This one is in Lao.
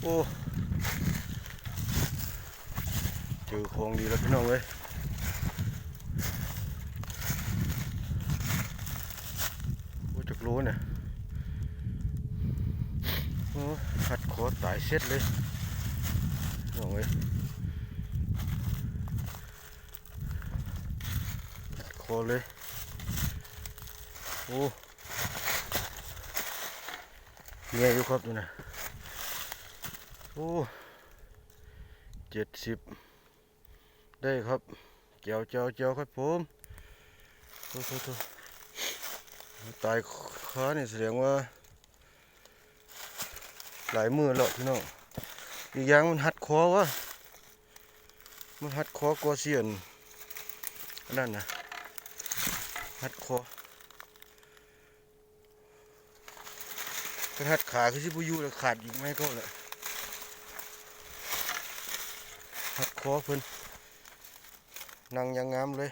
ໂອ້ ເຈີຂອງດີແລ້ວພີ່ນ້ອງເອີຍ. ໂອ້ ຈັກໂລນີ້. ໂອ້ ຮັດຄໍຕາຍເສັດເລີຍພີ່ນ້ອງເອີຍ. ຮັດຄໍເລີຍ. ໂອ້ ໃຫຍ່ຢູ່ຄັບນີ້ນະ. ໂອ້ ເຈັດສິບ ໄດ້ຄັບ. ແຈວ ແຈວ ແຈວຄັບຜົມ. ໂອ້ໂຫ ຕາຍຄານີ້ສະແດງວ່າຫຼາຍມື້ແລ້ວພີ່ນ້ອງ. ອີກຢ່າງມັນຮັດຄໍວະ ມັນຮັດຄໍກວ່າຊິອັນ ອັນນັ້ນນະ ຮັດຄໍ. ຄັນຮັດຂາຄືຊິບໍ່ຢູ່ແລ້ວ ຂາດອີກໄມ້ເກົ່າແຫຼະ. ຮັດຄໍເພິ່ນ ນັ່ງຢ່າງງາມເລີຍ.